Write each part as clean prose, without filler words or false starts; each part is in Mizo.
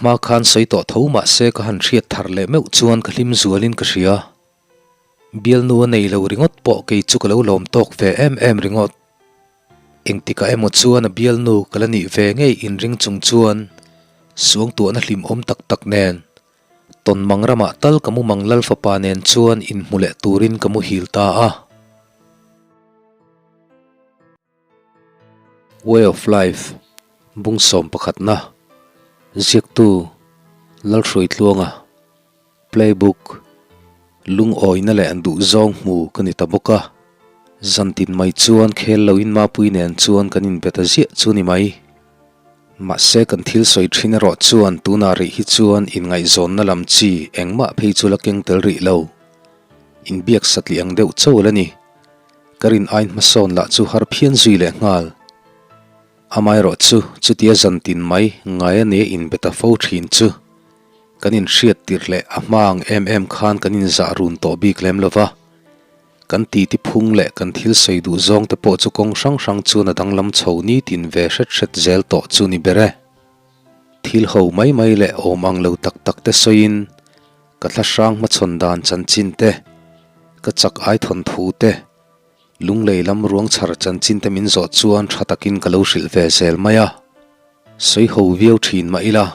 hma khan sawi tawh tho mah se ka han hriat thar leh meuh chuan ka hlim zualin ka hria. Bialnu a nei lo ringawt pawh kei chu ka lo lawm tawk ve em em ringawt. Engtikah emaw chuan a bialnu ka la nih ve ngei inring chung chuan suangtuahna hlimawm tak tak nen Tawnmang ramah tal ka mumang lal fapa nen chuan inhmu leh turin ka muhil ta a. Way of Life, Bung sawm pakhatna, Ziaktu, Lalhruaitluanga, Playbook, Lungawina leh an duhzawng hmu ka ni ta bawk a, zantin mai chuan khel loin Mapui nen chuan kan inbe ta ziah chu ni mai. Mahse kan thil sawi thin erawh chuan tunah rih hi chuan inngaihzawnna lam chi engmah phei chu la keng tel rih lo. Inbiak satliah ang deuh chauh la ni. Ka rin ain hmasawn lah chu har phian zui leh nghal. Amaherawh chu chutia zan tin mai ngai a nia inbe ta fo thin chu kan inhriat tirh leh a hma ang em em khan kan inzah run tawh bik lem lo va. Kan titi phung leh kan thil sawi duh zawng te pawh chu kawng hrang hrang chuan a danglam chho nitin ve hret hret zel tawh chu ni ber e. Thil ho mai mai leh awm ang lo tak tak te sawiin Ka thlahrang hmachhawn dan chanchin te, ka chak ai thawnthu te, lunglei lam ruang chhar chanchin te min zawh chuan tha takin ka lo hrilh ve zel mai a. Sawi ho viau thin mah ila,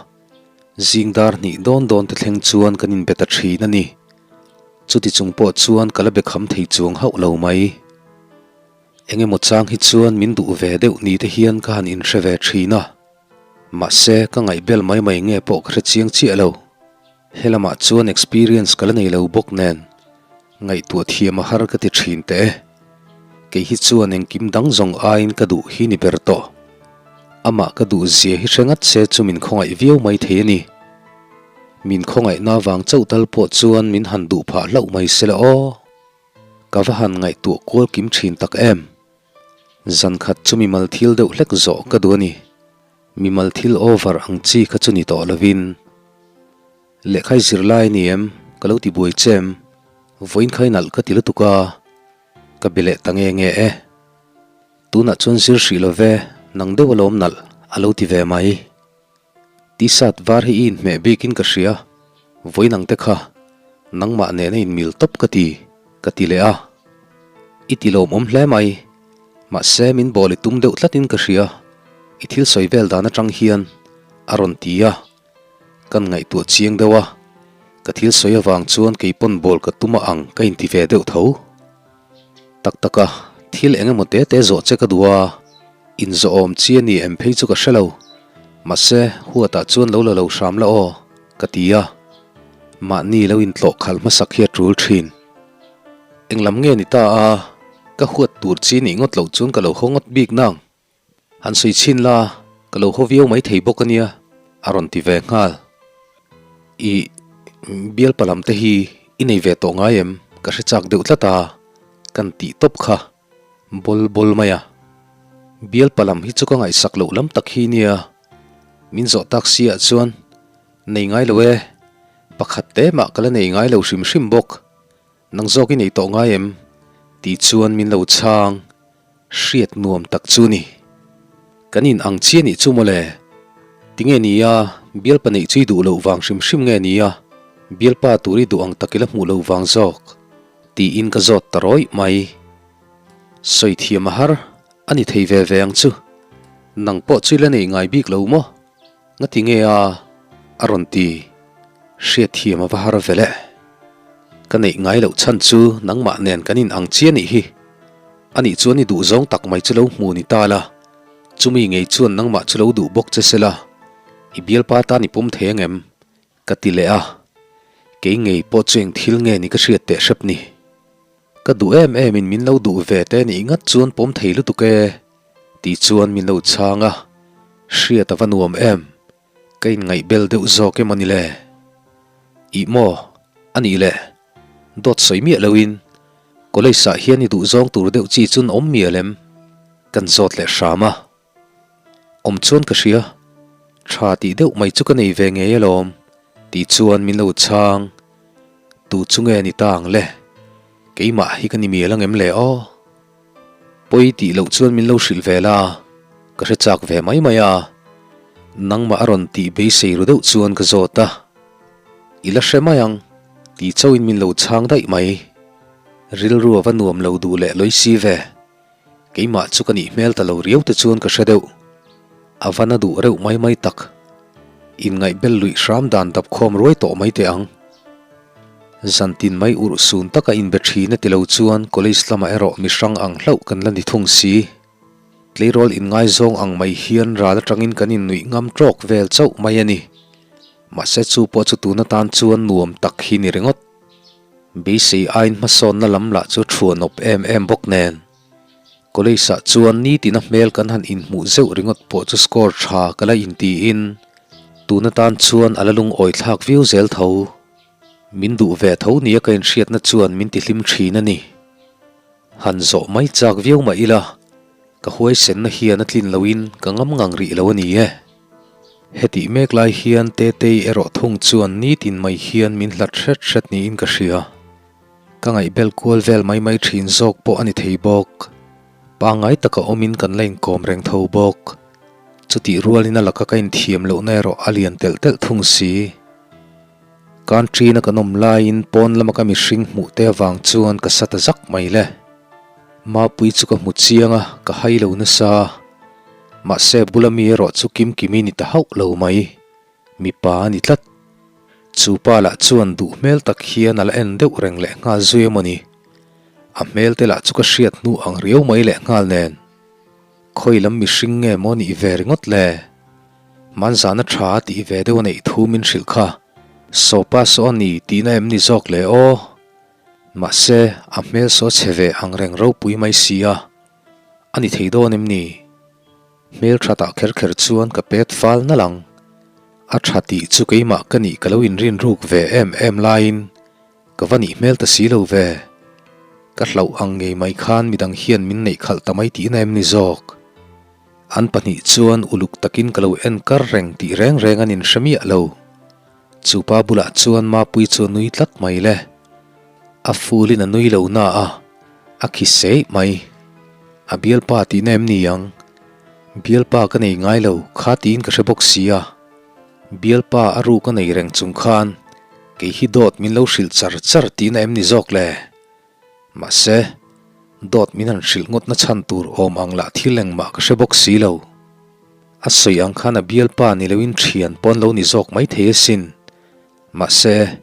zing dar hnih dawn dawn te thleng chuan kan inbe ta thin a ni. Chuti chung pawh chuan ka la be kham thei chuang hauh lo mai. Eng emaw chang hi chuan min duh ve deuh ni te hian ka han inhre ve thin a. Mahse, ka ngaihbel mai mai nge pawh ka hre chiang chiah lo. He lamah chuan experience ka la nei lo bawk nen, ngaihtuah thiam a har ka ti thin teh e. Kei hi chuan engkim dang zawng aiin ka duh hi ni ber tawh. Amah ka duh zia hi hre ngat se chu min khawngaih viau mai thei a ni. Min khawngaihna vang chauh tal pawh chuan min han duh phah hlauh mai se la aw. Ka va han ngaihtuah kual kim thin tak em. Zan khat chu mimal thil deuh hlek zawh ka duh a ni. Mimal thil over ang chi kha chu ni tawh lovin. Lehkhai zir lai a ni em? Ka lo ti buai che em? Vawiin khai nalh ka ti lutuk a, ka be leh ta nge nge e. Tunah chuan zir hrih lo ve, nang deuh alawm nalh a lo ti ve mai. T-shirt var hi i inhmeh bikin ka hria, vawiin ang te kha nangmah nena inmil tawp ka ti, ka ti leh a. I ti lawmawm hle mai, mahse min bawl i tum deuh tlatin ka hria, i thil sawi vel dan atang hian, a rawn ti a. Kan ngaihtuah chiang deuh a, ka thil sawi avang chuan kei pawn bawl ka tum a ang ka inti ve deuh tho. Tak tak a, thil eng emaw te te zawh che ka duh a, inzawhawm chi a ni em phei chu ka hre lo, mahse huatah chuan lo la lo hram la aw, ka ti a, mahni lo intlawh khalh hmasak hi a tul thin. Englam nge ni ta a, ka huat tur chi nih ngawt loh chuan ka lo haw ngawt bik nang. Han sawi chhin la, ka lo haw viau mai thei bawk a nia, a rawn ti ve nghal. I bialpa lam te hi i nei ve tawh ngai em? Ka hre chak deuh tlat a, kan tih tawp kha bawl bawl mai a. Bialpa lam hi chu ka ngaihsak loh lam tak hi nia, min zawh tak si ah chuan nei ngai lo e, pakhat te mah ka la nei ngai lo hrim hrim bawk. Nang zawk i nei tawh ngai em? Tih chuan min lo chhang. Hriat nuam tak chu ni. Kan in ang chiah nih chu mawle. Tinge nia, bialpa neih chu i duh loh vang hrim hrim nge nia, bialpa tur i duh ang tak i la hmuh loh vang zawk? Tiin ka zawt ta rawih mai. Sawi thiam a har, a ni thei ve ve ang chu. Nang pawh chu i la nei ngai bik lo maw? Ngati nge a? A rawn ti. Hriat thiam a va har ve le. Ka neih ngai loh chhan chu nangmah nen kan in ang chiah nih hi. Anih chuan i duh zawng tak mai chu lo hmu ni ta la. Chumi ngei chuan nangmah chu lo duh bawk che se la. I bialpa tan i pawm thei angem? Ka ti leh a. Kei ngei pawh chu eng thil nge ni ka hriat teh hrep ni. Ka duh em em in min lo duh ve te nih ngat chuan pawm thei lutuk e tih chuan min lo chhang a, hriat a va nuam em, ka inngaih bel deuh zawk em a ni le? Ih maw? A nih le, dawt sawi miah loin college ah hian i duh zawng tur deuh chi chun awm mial em? Kan zawt leh hram a. Awm chuan ka hria, tha tih deuh mai chu ka nei ve ngei alawm tih chuan min lo chhang, tu chu nge ni ta ang le, keimah hi ka ni mial angem le aw? Pawi tih loh chuan min lo hrilh ve la, ka hre chak ve mai mai a. Nangmah a rawn tih beisei ru deuh chuan ka zawt a, I la hre mai ang, ti chauhin min lo chhang daih mai. Rilru a va nuam lo duh leh lawi si ve. Keimah chu ka nih hmel ta lo riau te chuan ka hre deuh. A va na duh reuh mai mai tak. Inngaihbel luih hram dan dap khawm ruai tawh mai teh ang. Zantin mai urh sun taka inbe thin a ti lo chuan college lamah erawh mi hrang ang hlauh kan la ni thung si. Tleirawl inngaizawng ang mai hian ral atangin kan innuih ngam tawk vel chauh mai a ni. Mahse chu pawh chu tun atan chuan nuam tak hi ni ringawt. Beisei aiin hmasawnna lam lah chu thuanawp em em bawk nen. College ah chuan nitina hmel kan han inhmuh zeuh ringawt pawh chu score tha ka la intiin tun atan chuan a la lungawi thlak viau zel tho. Min duh ve tho nia ka inhriatna chuan min tihlim thin a ni. Han zawh mai chak viau mah ila, ka huaisenna hian a tlin loin ka ngam ngang rih lo a ni e. Hetih mek lai hian Tetei erawh thung chuan nitin mai hian min hlat hret hret niin ka hria. Ka ngaihbel kual vel mai mai thin zawk pawh a ni thei bawk. Pangngai taka awmin kan la inkawm reng tho bawk. Chutih rualin a laka ka inthiam lohna erawh a lian telh telh thung si. Country-na kan awm laiin pawn lama ka mihring hmuh te avang chuan ka sa ta zak mai le. Mapui chu ka hmu chiang a, ka hai lo nasa. Mahse bula mi erawh chu Kimkimi ni ta hauh lo mai. Mipa a ni tlat. Chu pa lah chuan duh hmel tak hian a la en deuh reng leh nghal zui emaw ni. A hmel te lah chu ka hriat hnu ang riau mai leh nghal nen. Khawi lam mihring nge maw nih ve ringawt le? Hmanzahna tha a tih ve deuh a neih thu min hrilh kha. Sawpa saw a ni tihna em ni zawk le aw? Mahse, a hmel saw chhe ve ang reng ropui mai si a, a ni thei dawn em ni? Hmel tha tah kher kher chuan ka pet fal nalh ang. A tha tih chu keimah ka nih ka lo inrin ruk ve em em laiin Ka va nih hmel ta si lo ve. Ka hlauh ang ngei mai khan midang hian min neih khalh ta mai tihna em ni zawk? An pahnih chuan uluk takin ka lo en kar reng tih reng reng an inhre miah lo. Chu pa bulah chuan Mapui chu a nui tlat mai le. A fulin a nui lo na a, a khi seih mai. A bialpa tihna em ni ang? Bialpa ka nei ngai lo kha tiin ka hre bawk si a. Bialpa a ruk a nei reng chung khan kei hi dawt min lo hrilh char char tihna em ni zawk le? Mahse, dawt min han hrilh ngawtna chhan tur awm ang lah thil engmah ka hre bawk si lo. A sawi ang khan a bialpa ni loin thian pawn lo ni zawk mai thei asin. Mahse,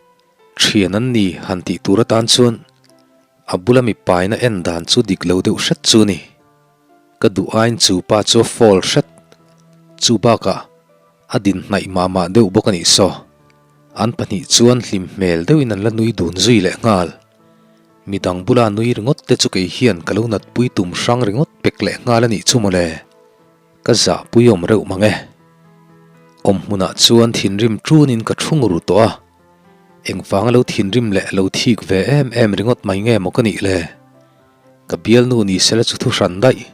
thian an ni han tih tur atan chuan a bula mipaina en dan chu dik lo deuh hret chu ni. Ka duh aiin chu pa chu a fall hret. Chu bakah a din hnaih mah mah deuh bawk a nih saw. An pahnih chuan hlim hmel deuhin an la nui dun zui leh nghal. Midang bula nui ringawt te chu kei hian ka lo natpui tum hrang ringawt pek leh nghal a nih chu mawle. Ka zahpui awm reuh mang e. Awm hmunah chuan thinrim ṭunin ka ṭhu ngur tawh a. Engvanga lo thinrim leh lo thik ve em em ringawt mai nge maw ka nih le? Ka bialnu ni sela chu thu hran daih.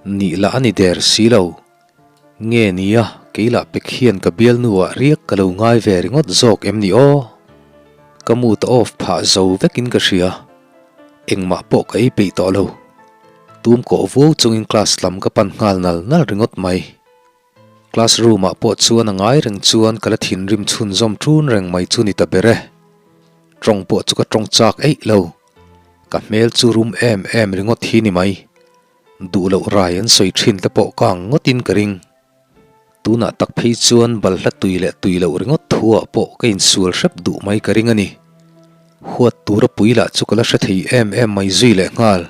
Nih lah a ni der si lo. Nge nia, kei lah pek hian ka bialnu ah riak ka lo ngai ve ringawt zawk em ni aw? Ka mood a off phah zo vekin ka hria. Engmah pawh ka ei peih tawh lo. Tum kawh vuau chungin class lam ka pan nghal nal nal ringawt mai. Class room ah pawh chuan a ngai reng chuan ka la thinrim chhunzawm ṭun reng mai chu ni ta ber e. Tawng pawh chu ka tawng chak eih lo. Ka hmel chu rum em em ringawt hi ni mai. Duh loh rai an sawi thin te pawh ka ang ngawtin ka ring. Tunah tak phei chuan balhla tui leh tui loh ringawt thuah pawh ka insual hrep duh mai ka ring a ni. Huat tura pui lah chu ka la hre thei em em mai zui leh nghal.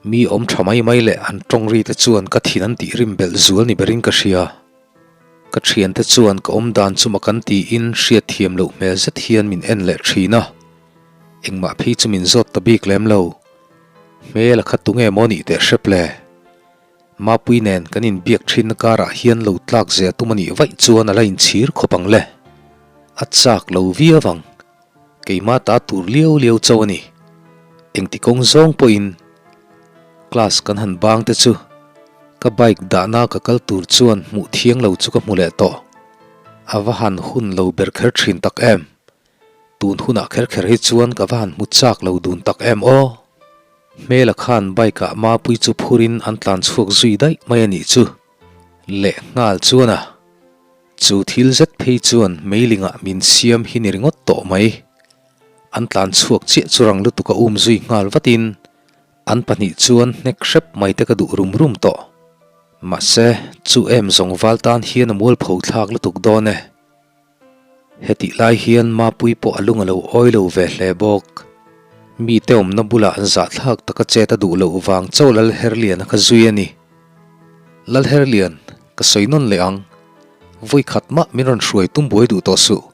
Mi awm tha mai mai leh an tawng ri te chuan ka thin an tih rim belh zual ni berin ka hria. Ka thiante chuan ka awm dan chu mak an tiin hriatthiam loh hmel zet hian min en leh thin a. Engmah phei chu min zawt ta bik lem lo. Hmel a kha tunge maw nih teh hrep le? Mapui nen kan inbiak thinna karah hian lo tlak zia tum a nih vaih chuan a la inchhir khawp ang le. A chak lo viau ang. Keimah ta tur liau liau chauh a ni. Engti kawng zawng pawhin class kan han bang te chu ka bike dahna ka kal tur chuan hmuh thiang lo chu ka hmu leh tawh. A va han hun lo ber kher thin tak em. Tun hunah kher kher hi chuan ka va han hmu chak lo dun tak em aw. Hmela khan bike ah Mapui chu phurin an tlan chhuak zui daih mai a nih chu. Leh nghal chuan a. Chu thil zet phei chuan meilingah min siam hi ni ringawt tawh mai. An tlan chhuak chiah chu rang lutuk a um zui nghal vatin an pahnih chuan hnek hrep mai te ka duh rum rum tawh. Mahse, chu em zawng val tan hian a mualpho thlak lutuk dawn e. Hetih lai hian Mapui pawh a lung a lo awi lo ve hle bawk. Mite awmna bulah an zahthlak taka chet a duh loh vang chauh Lalherliana kha zui a ni. Lalherlian, ka sawi nawn leh ang. Vawi khat mah min rawn hruai tum buai duh tawh suh.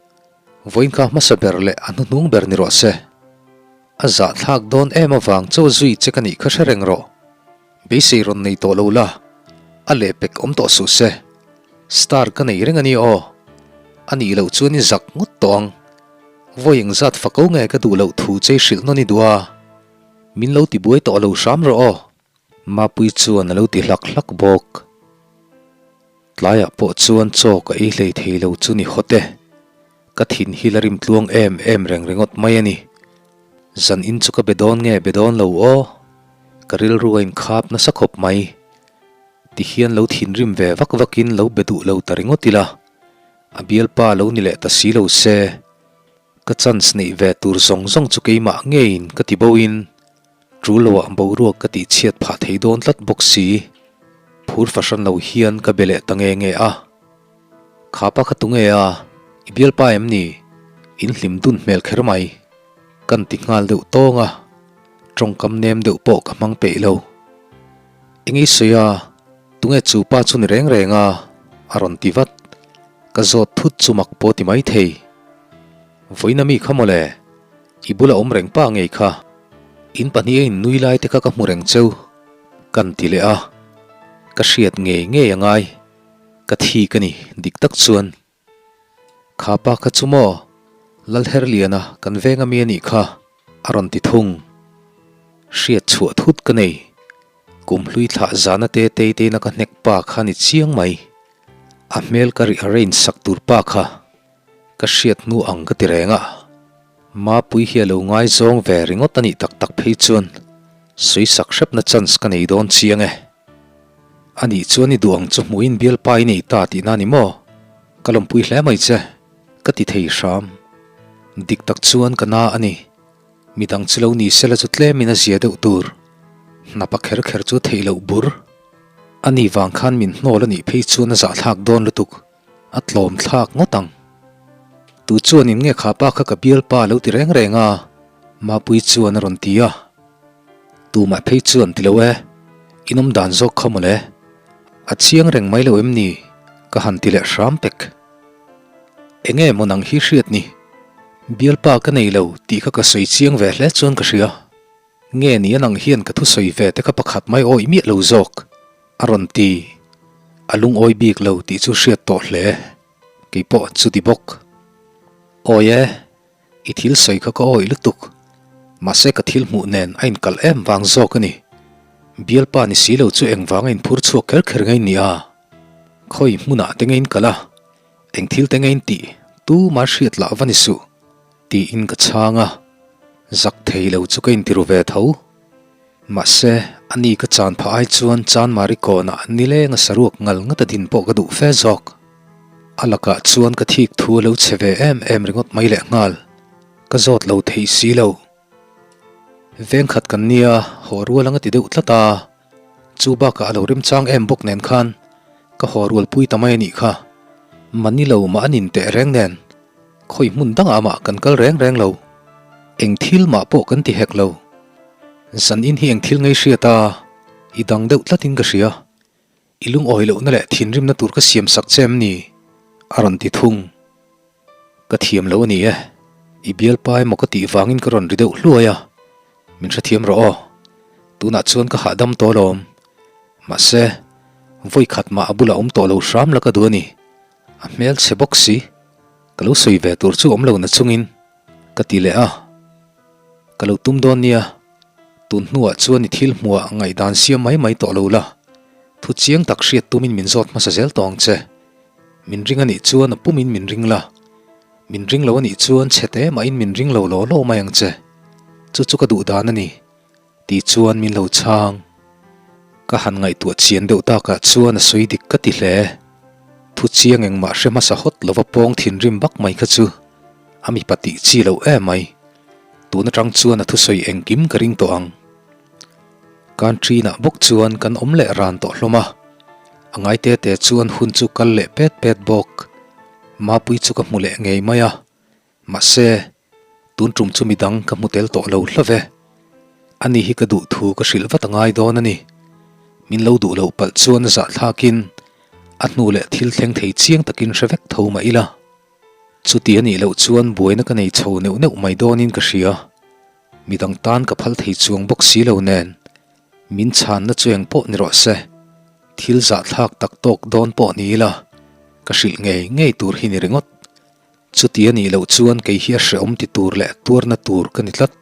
Vawiin kha hmasa ber leh a hnuhnung ber ni rawh se. A zahthlak dawn em avang chauh zui che ka nih kha hre reng rawh. Beisei rawn nei tawh lo la, a lehpek awm tawh suh se. Star ka nei reng a ni aw. A nih loh chuan i zak ngawt tawh ang. Vawi engzat fako nge ka duh loh thu che i hrilh nawn i duh a. Min lo ti buai tawh lo hram rawh aw. Mapui chuan a lo ti hlak hlak bawk. Tlaiah pawh chuan chaw ka ei hlei thei lo chu ni hawt e. Ka thin hi la rim tluang em em reng ringawt mai a ni. Zan in chu ka be dawn nge be dawn lo aw. Ka rilru a inkhap nasa khawp mai. Ti hian lo thinrim ve vak vakin lo be duh lo ta ringawt ila. A bialpa lo ni leh ta si lo se. Ka chance neih ve tur zawng zawng chu keimah ngeiin ka ti boin tul loah boruak ka tihchhiat phah thei dawn tlat bawk si. Phur fahran lo hian ka be leh ta nge nge a. Khapa kha tunge a, i bialpa em ni? In hlim dun hmel kher mai. Kan ti nghal deuh tawng a, tawngkam nem deuh pawh ka hmang peih lo. Eng i sawi a, tunge chu pa chu ni reng reng a? A rawn ti vat. Ka zawt thut chu mak pawh ti mai thei. Vawiin ami kha mawle, i bula awm reng pa ngei kha. In pahnih a innui lai te kha ka hmu reng cheu. Kan ti leh a, ka hriat ngei ngei a ngai. Ka thik a ni, dik tak chuan. Kha pa kha chu maw? Lalherliana kan veng ami a nih kha, a rawn ti thung. Hriat chhuah thut ka nei. Kum hlui thlah zana te tei teina ka hnek pa kha ni chiang mai. A hmel ka ri arrange sak tur pa kha ka hriat hnu ang ka ti reng a. Mapui hi a lo ngaizawng ve ringawt a nih tak tak phei chuan sawisak hrepna chance ka nei dawn chiang e. A nih chuan i duh ang chu hmuhin bialpa i nei ta tihna a ni maw? Ka lawmpui hle mai che, ka ti thei hram. Dik tak chuan ka na a ni. Midang chu lo ni sela chu tlemin a zia deuh tur. Hnapa kher kher chu theih loh bur. A ni vang khan min hnawl a nih phei chuan a zahthlak dawn lutuk. A tlawm thlak ngawt ang. Tu chuan in nge kha pa kha ka bialpa a lo ti reng reng a, Mapui chuan a rawn ti a. Tumah phei chuan ti lo e, in awm dan zawk kha mawle. A chiang reng mai lo em ni? Ka han ti leh hram pek. Enge maw nang hi hriat ni? Bialpa ka nei lo tih kha ka sawi chiang ve hle chuan ka hria. Nge ni a nang hian ka thusawi ve te kha pakhat mai awih miah lo zawk? A rawn ti. A lungawi bik lo tih chu hriat tawh hle. Kei pawh chu ti bawk. Awi e, i thil sawi kha ka awih lutuk. Mahse ka thil hmuh nen a inkalh em vang zawk a ni. Bialpa ni si lo chu engvanga inphur chhuak kher kher ngei ni a? Khawi hmunah te ngei inkalh a? Eng thil te ngei intih tuma hriat lah va ni suh tiin ka chhang a. Zak thei lo chu ka intiru ve tho. Mahse, a ni ka chan phah ai chuan Chanmari kawnah nileng a saruak ngal ngat a din pawh ka duh fe zawk. A lakah chuan ka thik thu a lo che ve em em ringawt mai leh nghal. Ka zawt lo thei si lo. Vengkhat kan nia, haw rual anga ti deuh tlat a. Chu bakah a lo remchang em bawk nen khan ka haw rualpui ta mai a nih kha. Mahni lo mah a nin teh reng nen khawi hmun dangah mah kan kal reng reng lo. Eng thil mah pawh kan ti hek lo. Zan in hi eng thil ngei hriat a, i dang deuh tlatin ka hria. I lungawi lohna leh thinrimna tur ka siam sak che em ni? A rawn ti thung. Ka thiam lo a ni e. I bialpa emaw ka tih vangin ka rawn ri deuh hluai a. Min hrethiam rawh aw. Tunah chuan ka hahdam tawh alawm. Mahse, vawi khat mah a bulah awm tawh lo hram la ka duh a ni. A hmel chhe bawk si. Ka lo sawi ve tur chu awm lo na chungin ka ti leh a. Ka lo tum dawn nia. Tun hnuah chuan i thil hmuah ngaihdan siam mai mai tawh lo la. Thu chiang tak hriat tumin min zawt hmasa zel tawh ang che. Min ring a nih chuan a pumin min ring la. Min ring lo a nih chuan chhe te mahin min ring lo law law mai ang che. Chu chu ka duh dan a ni. Tih chuan min lo chhang. Ka han ngaihtuah chian deuh takah chuan a sawi dik ka ti hle. Thu chiang engmah hre hmasa hawt lova pawng thinrim vak mai kha chu a mipa tih chi loh em mai. Tun atang chuan a thusawi engkim ka ring tawh ang. Canteen-ah bawk chuan kan awm leh ran tawh hlawm a, a ngai te te chuan hun chu kal leh pet pet bawk. Mapui chu ka hmu leh ngei mai a, Mahse, tun tum chu midang ka hmu tel tawh lo hlauh e. Ani hi ka duh thu ka hrilh vat a ngai dawn a ni. Min lo duh loh palh chuan zahthlakin a hnu leh thil thleng thei chiang takin hre vek tho mah ila. Chuti a nih loh chuan buaina ka nei chho neuh neuh mai dawnin ka hria. Midang tan ka phal thei chuang bawk si lo nen, min chhanna chu eng pawh ni rawh se, thil zahthlak tak tawk dawn pawh ni ila, ka hrilh ngei ngei tur hi ni ringawt. Chuti a nih loh chuan kei hi a hrehawm ti tur leh tuarna tur ka ni tlat.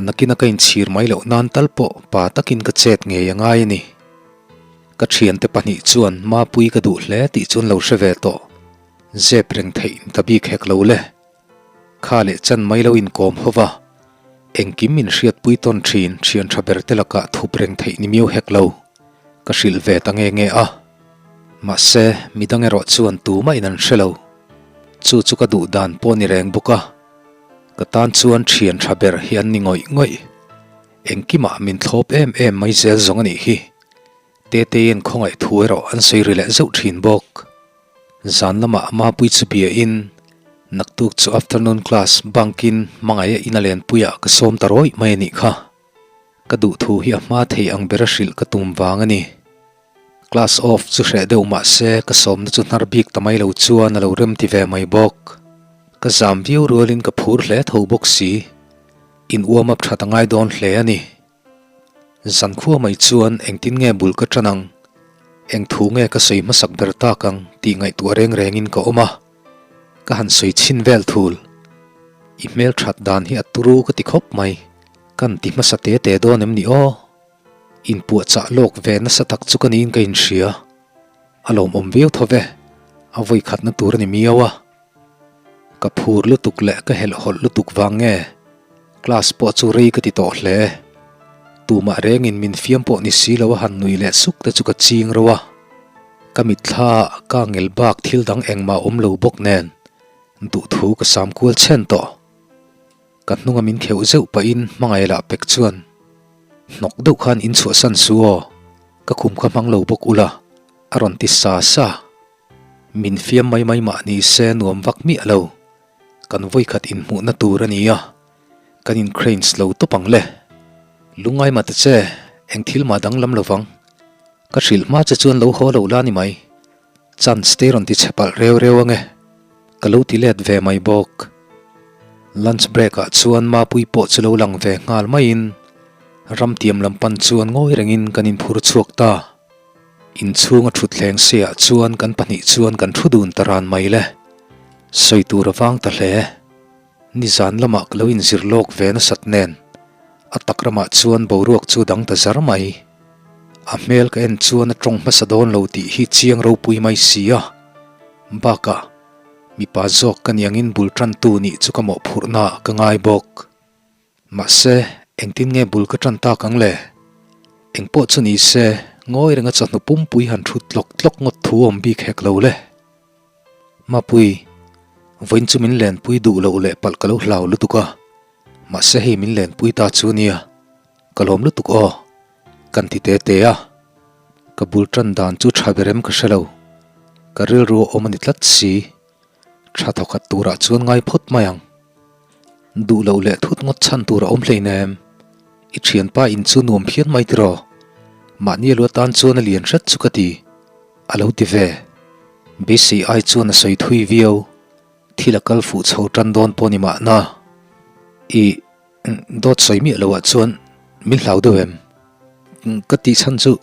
Nakina ka inchhir mai loh nan tal pawh pa takin ka chet ngei a ngai a ni. Ka thiante pahnih chuan Mapui ka duh hle tih chuan lo hre ve tawh. Zep reng theih ta bik hek lo le. Kha leh chan mai lo inkawm ho va, engkim min hriatpui tawn thin thian tha ber te lakah thup reng theih ni miau hek lo. Ka hrilh ve ta nge nge a. Mahse, midang erawh chuan tumah in an hre lo. Chu chu ka duh dan pawh ni reng bawk a. Ka tan chuan thian tha ber hi an ni ngawih ngawih. Engkimah min thlawp em em mai zel zawng a nih hi. Tetei'n khawngaih thu erawh an sawi ri leh zeuh thin bawk. Zan lamah Mapui chu bia in, naktuk chu afternoon class bunk in hmangaih a in a lenpuiah ka sawm ta rawih mai a nih kha. Ka duh thu hi a hma thei ang bera hrilh ka tum vang a ni. Class off chu hreh deuh mah se ka sawmna chu hnar bik ta mai lo chuan a lo rem ti ve mai bawk. Ka zam viau rualin ka phur hle tho bawk si. In uam up that a ngai dawn hle a ni. Zankhua mai chuan engtin nge bul ka tan ang, eng thu nge ka sawi hmasak ber tak ang tih ngaihtuah reng rengin ka awm a, ka han sawi chhin vel thul. I hmelthat dan hi a turu ka ti khawp mai, kan ti hmasa te te dawn em ni aw? Inpuahchah lawk ve nasa tak chu ka niin ka inhria. A lawmawm viau tho ve, a vawikhatna tur a ni miau a. Ka phur lutuk leh ka helhhawlh lutuk vang nge class pawh chu rei ka ti tawh hle. Tumah rengin min fiam pawh ni si lo a han nui leh suk te chu ka ching reuh a. Ka mitthla ah ka ngel bak thil dang engmah awm lo bawk nen duhthu ka sam kual chhen tawh. Ka hnunga min kheuh zeuh pahin hmangaih lah pek chuan hnawk deuh khan in chhuahsan su aw, ka khum kha hmang lo bawk ula a rawn ti sa sa. Min fiam mai mai mah ni se nuam vak miah lo. Kan vawikhat inhmuhna tur a ni a, kan in cranes lo tawp ang le. Lungai mah ta che, eng thil mah danglam lo vang. Ka hrilh hma che chuan lo haw lo la ni mai. Chance te rawn ti chhe palh reu reu ange. Ka lo ti let ve mai bawk. Lunch break ah chuan Mapui pawh chu lo lang ve nghal maiin ramtiam lam pan chuan ngawi rengin kan inphur chhuak ta. Inchhunga thutthleng seah chuan kan pahnih chuan kan thu dun ta ran mai le. Sawi tur a vang ta hle. Nizan lamah ka lo inzir lawk ve nasat nen a tak ramah chuan boruak chu dang ta zar mai. A hmel ka en chuan a tawng hmasa dawn lo tih hi chiang ropui mai si a. Bakah, mipa zawk ka niangin bul tantu nih chu ka mawhphurhnaah ka ngai bawk. Mahse, engtin nge bul ka tan tak ang le? Engpawh chu ni se, ngawi renga chawhnu pumpui han thut tlawk tlawk ngawt thu awm bik hek lo le. Mapui, vawiin chu min lenpui duh loh leh palh ka lo hlau lutuk a, mahse hei min lenpui ta chu nia, ka lawm lutuk aw, kan ti te te a. Ka bul tan dan chu tha berem ka hre lo, ka rilru a awm a ni tlat si. Tha thawkhat turah chuan ngai phawt mai ang. Duh loh leh thut ngawt chhan tur a awm hleinem. I thianpa in chu nuam phian mai tiraw? Mahni a lu atan chuan a lian hret chu ka ti. A lo ti ve. Beisei ai chuan a sawi thui viau. Thil a kal fuh chho tan dawn pawh ni mahna. I dawt sawi miah loh ah chuan min hlau deuh em? Ka tih chhan chu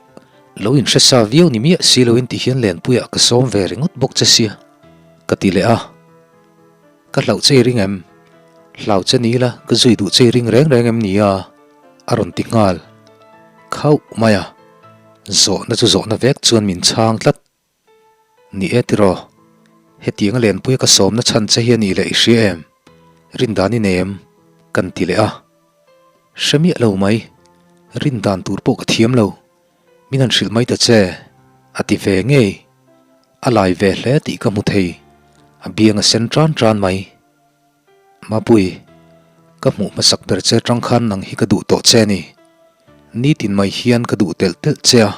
lo inhre sa viau ni miah si loin ti hian Lenpuiah ka sawm ve ringawt bawk che sia ka ti leh a. Ka hlauh che i ring em? Hlau che ni ila ka zui duh che i ring reng reng em ni a? A rawn ti nghal khauh mai a. Zawhna chu zawhna vek chuan min chhang tlat. Ni e tiraw, hetianga Lenpuia ka sawmna chhan che hi a nih leh i hria em? Rindan i nei em? Kan ti leh a. Hre miah lo mai, rindan tur pawh ka thiam lo. Min han hrilh mai ta che, a ti ve ngei. A lai ve hle tih ka hmu thei, a biang a sen tan tan mai. Mapui, ka hmuh hmasak ber che tang khan nang hi ka duh tawh che a ni. Nitin mai hian ka duh telh telh che a,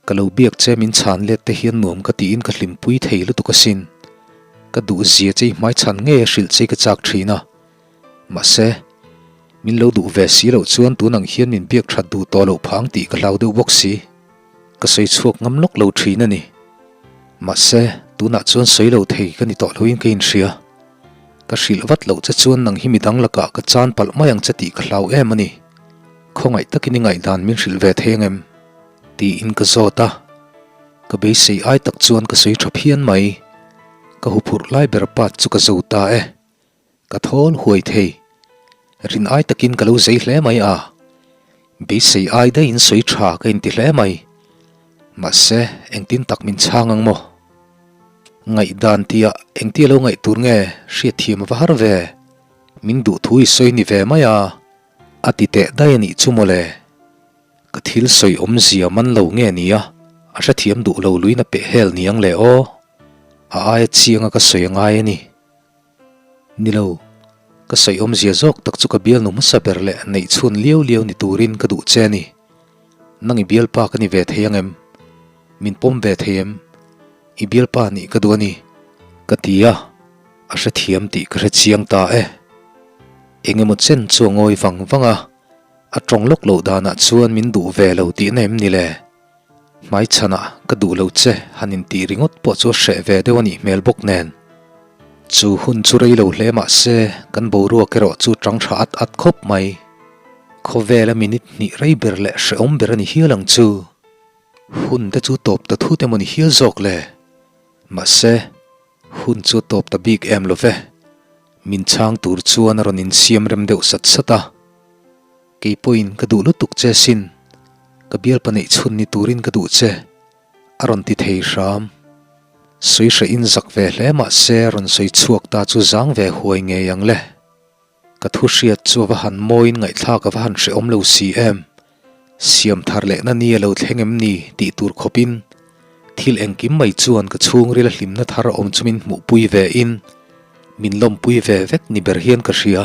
ka lo biak che min chhan let te hian nuam ka tiin ka hlimpui thei lutuk asin. Ka duh zia che i hmaichhan ngei a hrilh che i ka chak thin a. Mahse, min lo duh ve si loh chuan tun ang hian min biak that duh tawh loh phang tih ka hlau deuh bawk si. Ka sawi chhuak ngam lawk lo thin a ni. Mahse, tunah chuan sawi lo thei ka ni tawh loin ka inhria. Ka hrilh vat loh che chuan nang hi midang lakah ka chan palh mai ang che tih ka hlau em a ni. Khawngaih takin i ngaihdan min hrilh ve thei ang em? Tiin ka zawt a. Ka beisei ai tak chuan ka sawi tha phian mai. Ka huphurh lai ber pat chu ka zo ta e. Ka thawl huai thei. Rin ai takin ka lo zei hle mai a. Beisei ai daihin sawi tha ka inti hle mai. Mahse, engtin tak min chhang ang maw? Ngaihdan tia engtia lo ngaih tur nge hriatthiam a va har ve. Min duh thu i sawi ni ve mai a, a ti teh daih a nih chu mawle. Ka thil sawi awmzia man lo nge nia, a hrethiam duh lo luin a peh hel niang le aw. A aia chianga ka sawi a ngai a ni. Ni lo, ka sawi awmzia zawk tak chu ka bialnu hmasa ber leh neih chhun liau liau ni turin ka duh che a ni. Nang i bialpa ka ni ve thei ang em? Min pawm ve thei em? I bialpa nih ka duh a ni, ka ti a, a hrethiam tih ka hre chiang ta e. Eng emaw chen chu a ngawi vang vang a, a tawng lawk loh danah chuan min duh ve lo tihna em ni le? Hmaichhanah ka duh lo che han intih ringawt pawh chu a hreh ve deuh a nih hmel bawk nen. Chu hun chu rei lo hle mah se kan boruak erawh chu tang tha at at khawp mai. Khawvela minute hnih rei ber leh hrehawm ber a ni hial ang chu. Hun te chu tawp ta thut emaw ni hial zawk le. Mahse, hun chu a tawp ta bik em lo ve. Min chhang tur chuan a rawn insiam rem deuh sat sat a. Kei pawhin ka duh lutuk che sin, ka bialpa neih chhun ni turin ka duh che, a rawn ti thei hram. Sawi hrehin zak ve hle mah se rawn sawi chhuak ta chu zang ve huai ngei ang le. Ka thu hriat chu a va han mawiin ngaihthlak a va han hrehawm lo si em. Siam thar lehna ni a lo thleng em ni tih tur khawpin thil engkim mai chuan ka chhungril a hlimna thar awm chu min hmuhpui ve in min lawmpui ve vek ni ber hian ka hria.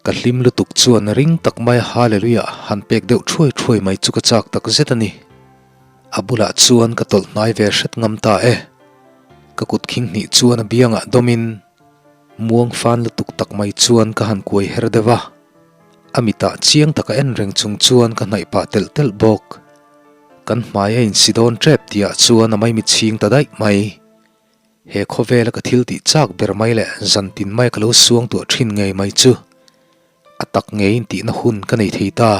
Ka hlim lutuk chuan ring tak mai Hallelujah han pek deuh thuai thuai mai chu ka chak tak zet a ni. A bulah chuan ka tawlh hnai ve hret ngam ta e. Ka kut khing hnih chuan a biangah dawmin muang fan lutuk tak mai chuan ka han kuai her deuh a. A mitah chiang taka en reng chung chuan ka hnaih pah telh telh bawk. Kan hmai a insi dawn tep tihah chuan a maimi chhing ta daih mai. He khawvela ka thil tih chak ber mai leh zan tin mai ka lo suang tuah thin ngei mai chu a tak ngeiin tihna hun ka nei thei ta.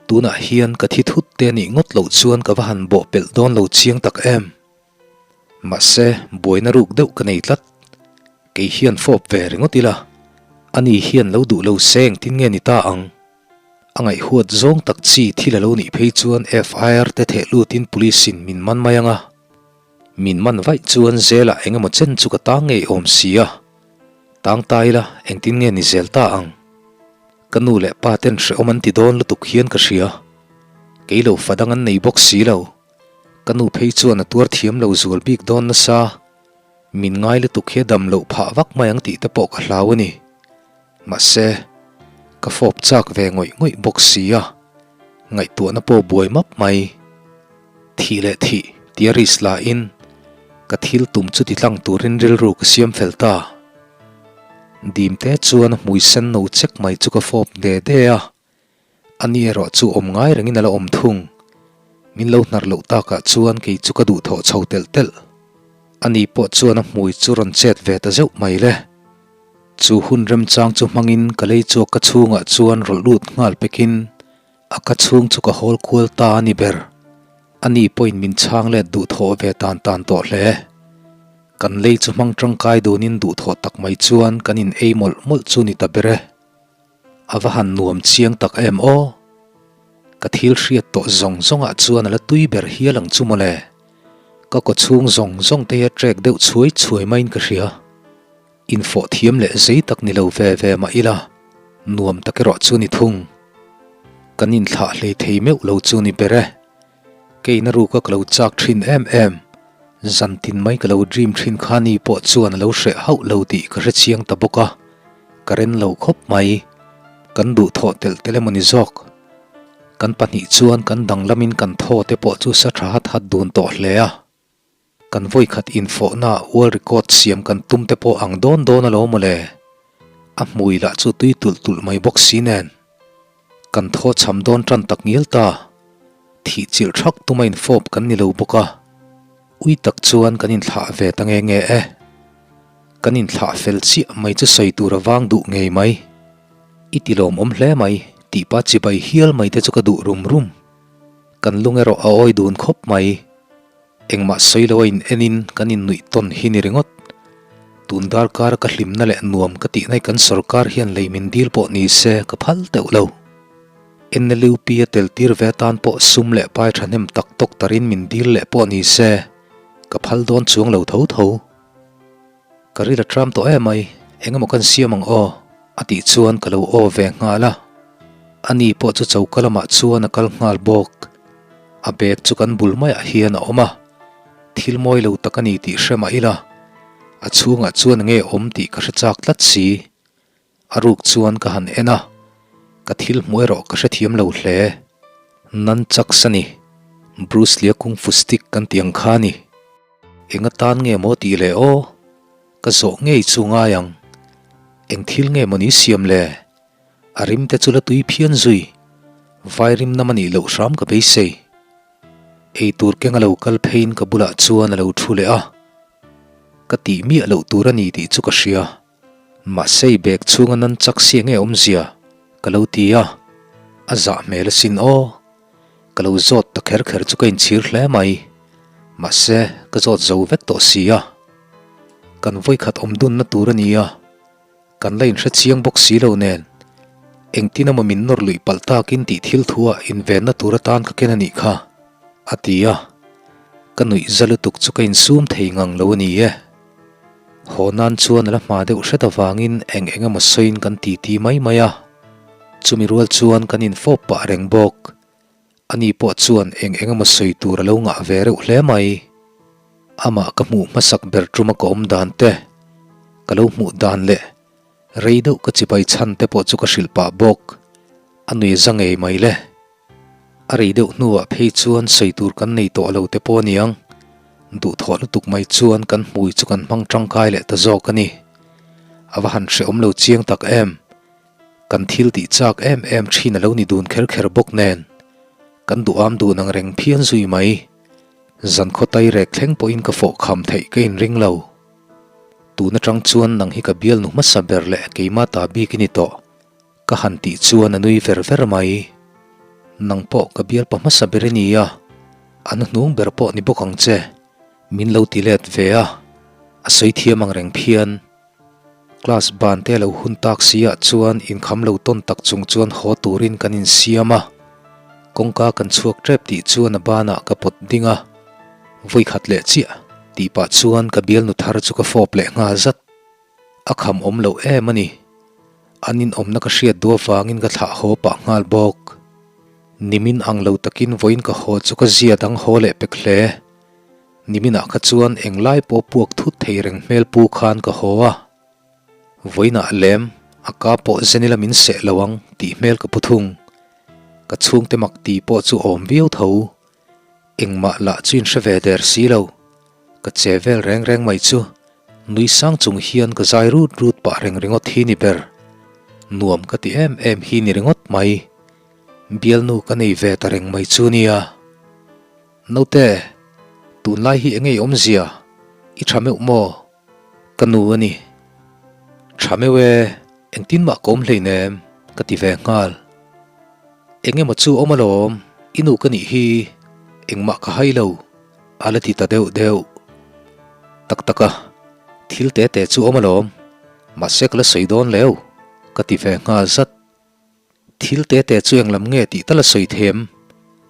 Tunah hian ka thi thut te nih ngawt loh chuan ka va han bawh pelh dawn lo chiang tak em. Mahse, buaina ruk deuh ka nei tlat. Kei hian fawp ve ringawt ila, ani hian lo duh lo se engtin nge ni ta ang? A ngaihhuat zawng tak chi thil a lo nih phei chuan FIR te theh lutin police in min man mai ang a. Min man vaih chuan zelah eng emaw chen chu ka tang ngei awm si a, tang ta ila engtin nge ni zel ta ang? Ka nu leh pa ten hrehawm an ti dawn lutuk hian ka hria. Kei lo fa dang an nei bawk si lo. Ka nu phei chuan a tuar thiam lo zual bik dawn nasa. Min ngai lutuk hi a dam loh phah vak mai ang tih te pawh ka hlau a ni. Mahse, ka fawp chak ve ngawih ngawih bawk si a, ngaihtuahna pawh buai map mai. Thih leh thih tia risk la in ka thil tum chu ti tlang turin rilru ka siam fel ta. Dim te chuan a hmui sen no chek mai chu ka fawp de de a, ani erawh chu awm ngai rengin a la awm thung. Min lo hnar loh takah chuan kei chu ka duhthawh chho telh telh. Ani pawh chuan a hmui chu rawn chet ve ta zeuh mai le. Chu hun remchang chu hmangin ka lei chuak ka chhungah chuan rawlh lut nghal pekin A ka chhung chu ka hawl kual ta a ni ber. Ani pawhin min chhang let duhthawh ve tan tan tawh hle. Kan lei chu hmang tangkai dunin duhthawh tak mai chuan kan in ei mawlh mawlh chu ni ta ber e. A va han nuam chiang tak em aw. Ka thil hriat tawh zawng zawngah chuan a la tui ber hial ang chu mawle. Ka kaw chhung zawng zawng te hi a trek deuh chhuai chhuai maiin ka hria. Infawh thiam leh zei tak ni lo ve ve mah ila, nuam tak erawh chu ni thung. Kan inthlah hlei thei meuh lo chu ni ber e. Keina ruka ka lo chak thin em em. Zantin mai ka lo dream thin kha ni pawh chuan a lo hreh hauh lo tih ka hre chiang ta bawk a, ka ren lo khawp mai. Kan duhthawh telh telh emaw ni zawk. Kan pahnih chuan kan danglamin kan thaw te pawh chu sa tha hat hat dun tawh hle a. Kan vawikhat infawhnaah world record siam kan tum te pawh ang dawn dawn alawm mawle. A hmui lah chu tui tulh tulh mai bawk si nen. Kan thaw cham dawn tan tak ngial ta. Thih chilh thak tuma infawp kan ni lo bawk a. Ui tak chuan kan inthlah ve ta nge nge e. Kan inthlah fel chiah mai chu sawi tur a vang duh ngei mai. I ti lawmawm hle mai tih pa chibai hial mai te chu ka duh rum rum. Kan lung erawh a awi dun khawp mai. Engmah sawi lo a in en in kan in nuih tawn hi ni ringawt. Tun darkar ka hlimna leh nuam ka tih nai kan sorkar hian lei min dil pawh ni se ka phal teuh lo. NLUP a tel tir ve atan pawh sum leh pai thahnem tak tawk tarin min dil leh pawh ni se ka phal dawn chuang lo tho tho. Ka ril a tram tawh em ai, eng emaw kan siam ang aw? a tih chuan ka lo aw ve nghal a. Ani pawh chu choka lamah chuan a kal nghal bawk. A bag chu kan bul maiah hian a awm a, thil mawi lo tak a ni tih hre mah ila, a chhungah chuan nge awm tih ka hre chak tlat si. A ruk chuan ka han en a, ka thil hmuh erawh ka hrethiam lo hle. Nunchucks a ni, Bruce Lee-a kung fu stick kan tih ang kha a ni. Eng atan nge maw tih le aw? Ka zawh ngei chu ngai ang. Eng thil nge maw ni siam le? A rim te chu la tui phian zui. Vai rim nam a nih loh hram ka beisei. Ei tur keng a lo kal pheiin ka bulah chuan a lo thu leh a. Ka tih miah loh tur a ni tih chu ka hria. Mahse i bag chhunga nan chak si enge awmzia? Ka lo ti a. A zah hmel asin aw. Ka lo zawt ta kher kher chu ka inchhir hle mai. Mahse, ka zawt zo vek tawh si a. Kan vawikhat awm dunna tur a ni a, kan la inhre chiang bawk si lo nen. Engtin emaw min nawr luih palh takin tih thil thuah invenna tur atan ka ken a nih kha, a ti a. Ka nuih za lutuk chu ka insum thei ngang lo a ni e. Haw nan chuan a la hma deuh hret avangin eng eng emaw sawiin kan titi mai mai a. Chumi rual chuan kan infawp pah reng bawk. Ani pawh chuan eng eng emaw sawi tur a lo ngah ve reuh hle mai. Amah ka hmuh hmasak ber tuma ka awm dan te, ka lo hmuh dan leh rei deuh ka chibai chhan te pawh chu ka hrilh pah bawk. A nui za ngei mai le. A rei deuh hnuah phei chuan sawi tur kan nei tawh lo te pawh aniang. Duhthawh lutuk mai chuan kan hmui chu kan hmang tangkai leh ta zawk a ni. A va han hrehawm lo chiang tak em. Kan thil tih chak em em thin a lo ni dun kher kher bawk nen. Kan duham dun ang reng phian zui mai. Zankhaw tai rek thleng pawhin ka fawh kham theih ka inring lo. Tun atang chuan nang hi ka bialnu hmasa ber leh keimah ta bik i ni tawh. Ka han tih chuan a nui ver ver mai. Nang pawh ka bialpa hmasa ber i ni a, a hnuhnung ber pawh ni bawk ang che. Min lo ti let ve a, a sawi thiam ang reng phian. Class ban te lo hun tak si ah chuan inkham lo tawn tak chung chuan haw turin kan insiam a. Kawngka kan chhuak tep tih chuan a banah ka pawt ding a, Vawikhat leh chiah tih pah chuan ka bialnu thar chu ka fawp leh nghal zat. A kham awm loh em a ni. An inawmna ka hriat duh avangin ka thlah haw pah nghal bawk. Nimin ang lo takin vawiin ka haw chu ka zia dang haw leh pek hle. Niminah kha chuan englai pawh puak thut thei reng hmel pu khan ka haw a. Vawiinah lem a ka pawh zen ila min seh lo ang tih hmel ka pu thung. Ka chhungte mak ti pawh chu awm viau tho. Engmah lah chu inhre ve der si lo. Ka che vel reng reng mai chu nui sang chung hian ka zai rut rut pah reng ringawt hi ni ber. Nuam ka ti em em hi ni ringawt mai. Bialnu ka nei ve ta reng mai chu nia. Naute, tunlai hi enge i awmzia? I tha meuh maw? Ka nu a ni. Tha meuh e, engtin mah ka awm hleinem, ka ti ve nghal. Eng emaw chu awm alawm, i nu ka nih hi, engmah ka hai lo, a la ti ta deuh deuh. Tak tak a, thil te te chu awm alawm, mahse ka la sawi dawn leu, ka ti ve nghal zat. Thil te te chu englam nge tih tal a sawi thiam?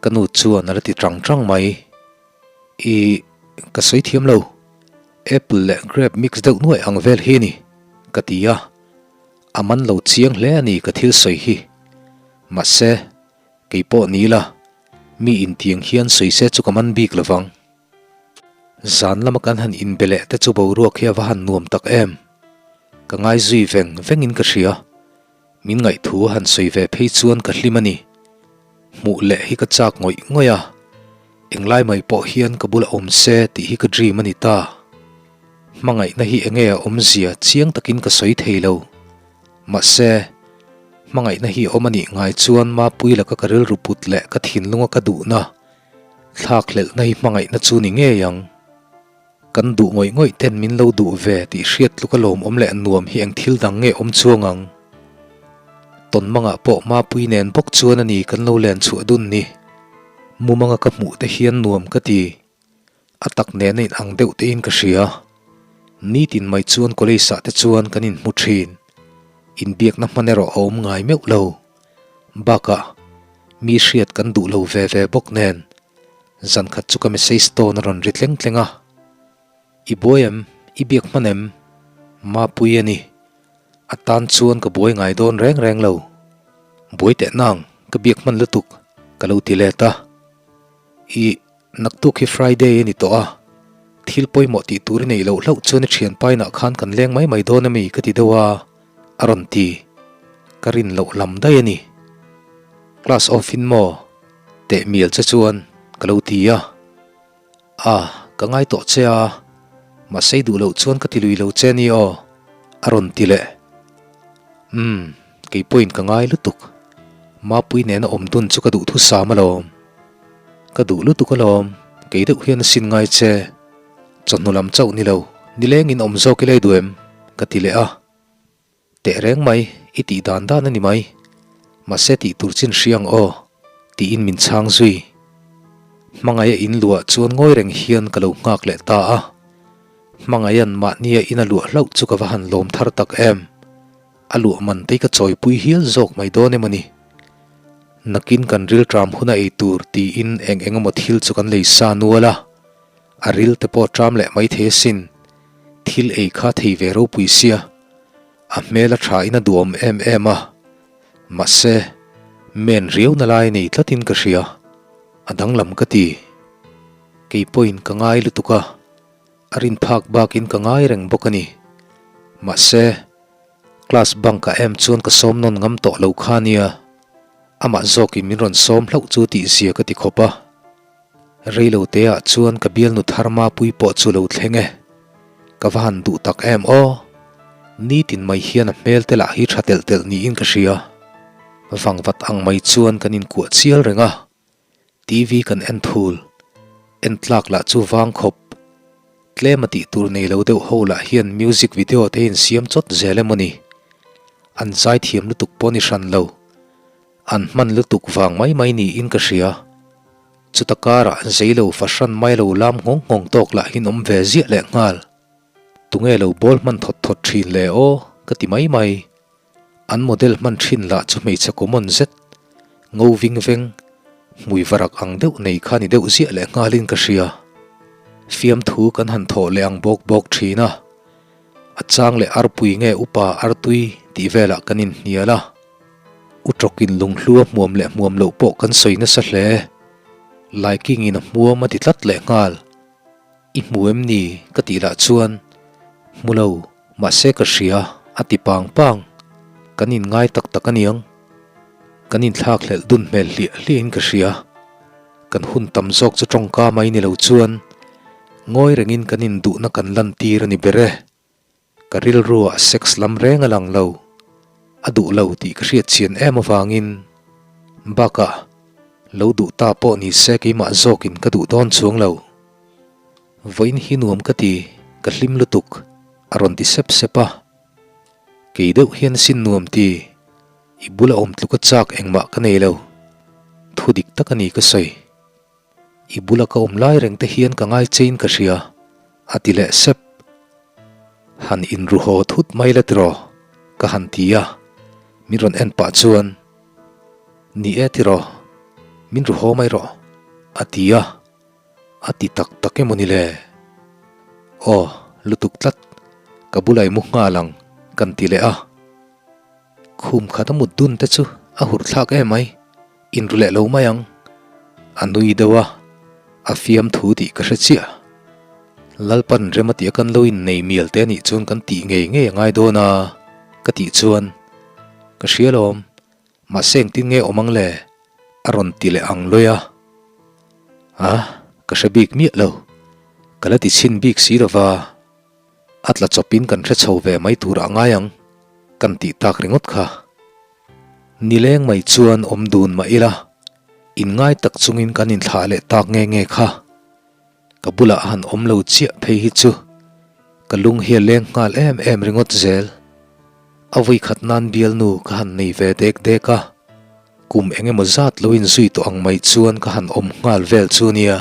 Ka nu chuan a la ti tang tang mai. I, ka sawi thiam lo. Apple leh grape mix deuh nuaih ang vel hi a ni, ka ti a. A man lo chiang hle a ni ka thil sawi hi. Mahse, kei pawh ni la, mi intiang hian sawi se chu ka man bik lovang. Zan lama kan han inbe leh te chu boruak hi a va han nuam tak em. Ka ngai zui veng vengin ka hria. Min ngaihthu a han sawi ve phei chuan ka hlim a ni. Hmuh leh hi ka chak ngawih ngawih a, englai mai pawh hian ka bula awm se tih hi ka dream a ni ta. Hmangaihna hi enge a awmzia chiang takin ka sawi thei lo. Mahse, hmangaihna hi awm a nih ngai chuan Mapui laka ka rilru put leh ka thinlunga ka duhna thlakhlelhna hi hmangaihna chu ni ngei ang. Kan duh ngawih ngawih ten min lo duh ve tih hriat tluk a lawmawm leh nuam hi eng thil dang nge awm chuang ang. Tawnmangah pawh Mapui nen bawk chuan a ni kan lo len chhuah dun ni. Mumanga ka hmuh te hian nuam ka ti. A tak nen a in ang deuh tein ka hria. Nitin mai chuan college ah te chuan kan inhmu thin. Inbiakna hman erawh a awm ngai meuh lo. Bakah, mi hriat kan duh lo ve ve bawk nen. Zan khat chu ka message tawn a rawn ri tleng tleng a. I buai em? I biak hman em? Mapui a ni. A tan chuan ka buai ngai dawn reng reng lo. Buai teh nang, ka biak hman lutuk, ka lo ti let a. I naktuk hi Friday a ni tawh a. Thil pawimawh tih tur i neih loh hlauh chuan i thianpainah khan kan leng mai mai dawn a mi ka ti deuh a, a rawn ti. Ka rin loh lam daih a ni. Class off in maw? Teh mial che chuan ka lo ti a. A, ka ngai tawh che a, mahse i duh loh chuan ka ti lui lo che ni aw, a rawn ti leh. Umm, kei pawhin ka ngai lutuk. Mapui nena awm dun chu ka duh thusam alawm. Ka duh lutuk alawm, kei deuh hian a sin ngai che. Chawhnu lam chauh ni lo, nilengin awm zawk ila i duh em? ka ti leh a. Teh reng mai, i tih dan dan a ni mai. Mahse tih tur chin hria ang aw, tiin min chhang zui. Hmangaih a in luah chuan ngawi reng hian ka lo nghak leh ta a. Hmangaiha'n mahnia in a luah hlauh chu ka va han lawm thar tak em. A luah man te ka chawipui hial zawk mai dawn em a ni. Nakin kan rilṭam hun a ei tur tiin eng eng emaw thil chu kan lei sa nual a. A ril te pawh ṭam leh mai thei asin. Thil ei kha thei ve ropui sia. A hmel a tha in a duhawm em em a, mahse men riau na lai nei tlatin ka hria, a danglam ka ti. Kei pawhin ka ngai lutuk a, a rin phak bakin ka ngai reng bawk a ni. Mahse, class bunk ah em chuan ka sawm nawn ngam tawh lo kha nia, amah zawkin min rawn sawm hlauh chu tih zia ka ti khawp a. Reilo te ah chuan ka bialnu thar Mapui pawh chu lo thleng e. Ka va han duh tak em aw. Nitin mai hian a hmel te lah hi tha telh telh niin ka hria. Vangvat ang mai chuan kan inkuah chial reng a. TV kan en thul. En tlak lah chu vang khawp. Tlem a tih tur nei lo deuh ho lah hian music video te insiam chawt zel emaw ni. An zaithiam lutuk pawh ni hran lo. An hman lutuk vang mai mai niin ka hria. Chuta karah zeilo fahran mai lo lam nghawng nghawng tawk lah hin awm ve ziah leh nghal. Tunge lo bawl hman thawt thawt thin le aw ka ti mai mai. An model hman thin lah chu hmeichhe common zet, ngo ving veng, hmui varak ang deuh nei kha ni deuh ziah leh nghalin ka hria. Fiamthu kan han thawh leh ang bawk bawk thin a. A chang leh arpui nge upa artui tih velah kan inhnial a. U tawkin lunghlua hmuam leh hmuam loh pawh kan sawi nasa hle. Laikingin a hmuam a ti tlat leh nghal. I hmu em ni? ka tih lah chuan, Hmu lo, mahse ka hria, a ti pang pang. Kan inngai tak tak aniang. Kan inthlak hlelh dun hmel hliah hliahin ka hria. Kan hun tam zawk chu tawngka mai ni lo chuan ngawi rengin kan induhna kan lantir a ni ber e. Ka rilruah sex lam reng a lang lo, a duh lo tih ka hriat chian em avangin bakah lo duh ta pawh ni se keimah zawkin ka duh dawn chuang lo. Vawiin hi nuam ka ti, ka hlim lutuk, a rawn ti sep sep a. Kei deuh hian sin nuam ti, i bula awm tluka chak engmah ka nei lo. Thu dik tak a ni ka sawi. I bula ka awm lai reng te hian ka ngai chein ka hria, a ti leh sep. Han inru haw thut mai la tiraw? ka han ti a, min rawn en pah chuan, Ni e tiraw, min ru haw mai rawh, a ti a, a ti tak tak emaw ni le? Aw, lutuk tlat, ka bula i mu nghal ang, kan ti leh a. Khum khat a mut dun te chu a hurh thlak em mai. Inru leh lo mai ang. A nui deuh a, a fiam thu tih ka hre chiah. Lalpan rem a tih a kan lo innei mial te anih chuan kan tih ngei ngei a ngai dawn a ka tih chuan ka hria lawm mahse engtin nge awm ang le a rawn ti leh ang lawi a. A ka hre bik miah lo ka la ti chhin bik si lova a tla chawpin kan hre chho ve mai tur a ngai ang kan tih tak ringawt kha. Nileng mai chuan awm dun mah ila inngai tak chungin kan inthlah leh tak nge nge kha. Ka bulah han awm lo chiah phei hi chu ka lung hi a leng nghal em em ringawt zel. A vui khat nan bialnu ka han nei ve dek dek a, kum eng emaw zat lo inzui tawh ang mai chuan ka han awm nghal vel chu nia.